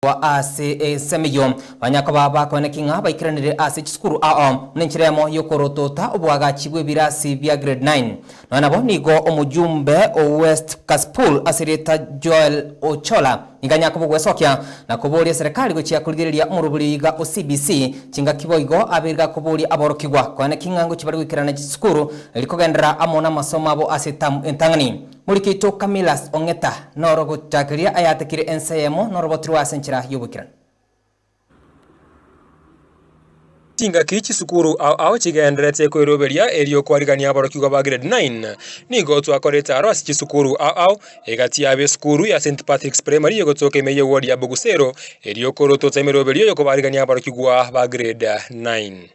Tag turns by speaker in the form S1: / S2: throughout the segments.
S1: Ase ensemo eyio banya koba bakoeneki ng'a baikeranire ase chisukuru ao buna enchera eyemo y'okorotota oboagachi bw'ebirasi bia grade 9. Nonya nabo nigo omojumbe o West Kasipul ase erieta Joel Ochola nigo anya koba ogwesokia na koboria eserekari gochia korigereria omorobori iga o CBC chingaki boigo abe gakoboria aborokigwa koeneki ng'a ngochia bare goikerana chisukuru erio kogenderera amo namasomo abo ase etamu entang'ani. Morike oito Camillus Ong'eta noro gochakeria ayatekire ense eyemo norobotirwe ase enchera y'oboikeranu.
S2: Chingaki chisukuru ao ao chigendererete koiroberia erio kwarigania aborokigwa ba grade 9. Nigo twakorete aro ase chisukuru ao ao, egati yabo esukuru ya St Patrick's Primary egotoka ime y'eward ya Bogusero, erio korotota emeroberio yokobarigania aborokigwa ba grade 9.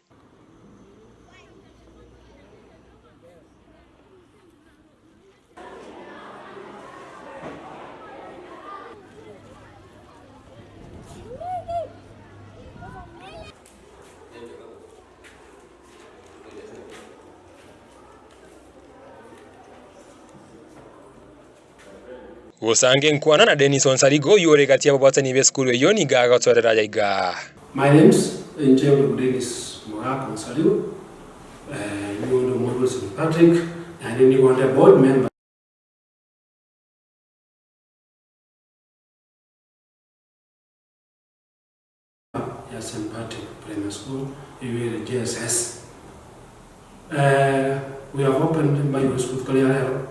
S2: Gosange nkwana na Dennis Onsarigo oyio ore gati y'ababwatani b'esukuru eyio nigo agotorera aya iga.
S3: My name's inche nkorokwa Dennis Mogaka Onsarigo, nigo nde omwana o St Patrick, naende nigo nde board member. Ya St Patrick Primary School eywo ere JSS. We have opened Bible school rituko ria rero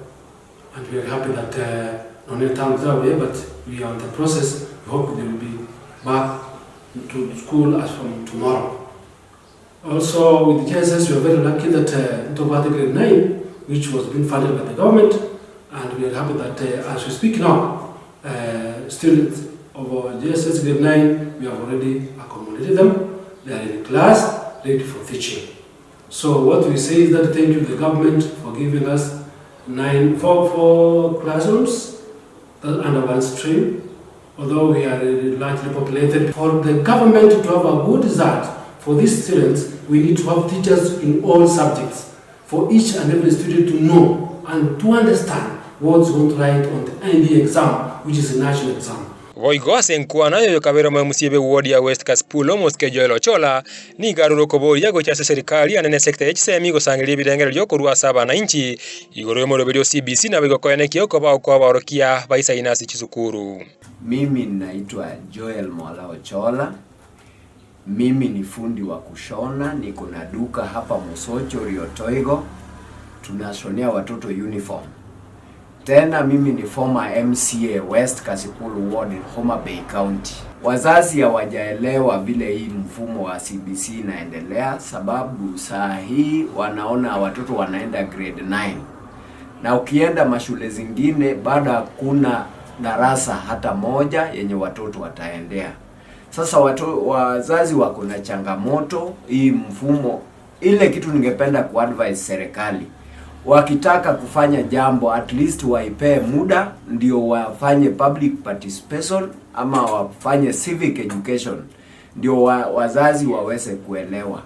S3: and we are happy that nonye ne term terabuya but we are on the process we hope they will be back to school as from tomorrow. Also with JSS we are very lucky that ntobwate grade 9 which was being funded by the government and we are happy that as we speak now students of our JSS grade 9 we have already accommodated them, they are in class ready for teaching. So what we say is that thank you to the government for giving us nine, four, four classrooms under one stream although we are largely populated. For the government to have a good result for these students, we need to have teachers in all subjects for each and every student to know and to understand what's going to write on the ND exam, which is a national exam.
S2: Boigo ase enkwana y'oyokabere omoemusie b'eward ya West Kasipul omosike Joel Ochola nigo arure okoboria gochia ase serikali ande ne sector ye chisemi gosangereria ebirengererio korwa ase abanainchi igoro y'omoroberi o CBC naboigo koenekia okobao kwa abaorokia baisaine ase chisukuru.
S4: Mimi naitwa Joel Mwala Ochola, mimi ni fundi wa kushona, niko na duka hapa Mosocho Riotoigo, tunashonea watoto uniform. Tena mimi ni former MCA West Kasipul Ward in Homa Bay County. Wazazi hawajaelewa vile hii mfumo wa CBC inaendelea, sababu saa hii wanaona watoto wanaenda grade 9 na ukienda mashule zingine bado hakuna darasa hata moja yenye watoto wataendea. Sasa watu, wazazi wako na changamoto hii mfumo. Ile kitu ningependa kuadvise serikali wakitaka kufanya jambo at least waipee muda ndio wafanye public participation ama wafanye civic education ndio wa, wazazi waweze kuelewa.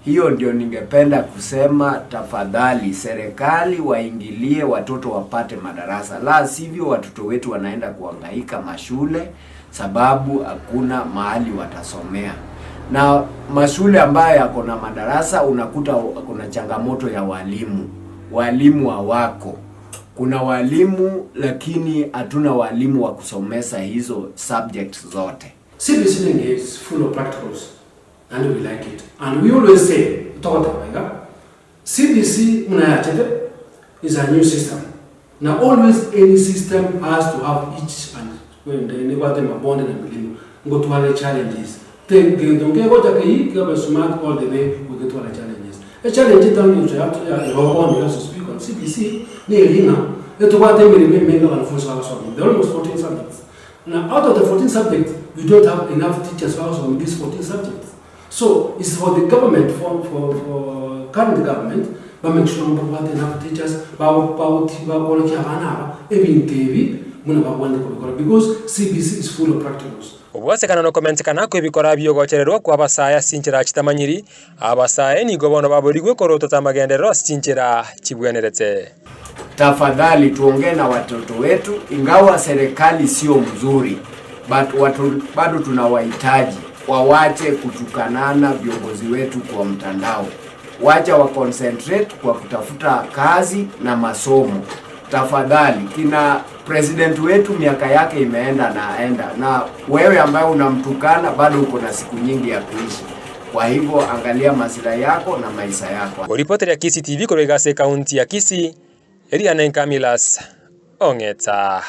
S4: Hiyo ndio ningependa kusema, tafadhali serikali waingilie, watoto wapate madarasa, la sivyo watoto wetu wanaenda kuhangaika mashule sababu hakuna mahali watasomea. Na mashule ambayo yako na madarasa unakuta kuna changamoto ya walimu, walimu hawako. Kuna walimu lakini hatuna walimu wa kusomesa hizo subjects zote.
S3: CBC is full of practicals and we like it and we always say togoteba CBC muna is a new system na always any system has to have each and nebwate mabonde na milima ngotware challenges gento nkegocha kei kebe smart all the way wegetwara challenges e challenge etangencho ya as we speak on CBC ni eri ng'a etobwate emeremo emenge abanafunzi bagosoma there are almost 14 subjects now out of the 14 subjects we don't have enough teachers bagosoma these 14 subjects so it's for the government for, for, for current government ba make sure babwate enough teachers bakorokia abana aba ebinto ebi buna babwate kobikora because CBC is full of practicals.
S2: Obwasekana nokomentekana kw'ebikora bi'ogochererwa kw'abasae ase chinchera chitamanyiri, abasae nigo bono baborigwe korotota amagenderero ase chinchera chibwenerete.
S4: Tafadhali tuongee na watoto wetu, ingawa serikali sio mzuri. But watu bado tunawahitaji wawache kutukanana viongozi wetu kwa mtandao, wacha wa concentrate kwa kutafuta kazi na masomo. Tafadhali, kina president wetu miaka yake imeenda na enda, na wewe ambaye unamtukana bado uko na siku nyingi ya kuishi. Kwa hivyo angalia maslahi yako na maisha yako.
S2: Oripoti ya Kisii TV korwa ase ekaunti ya Kisii, Eliana Nkamilas, Ong'eta.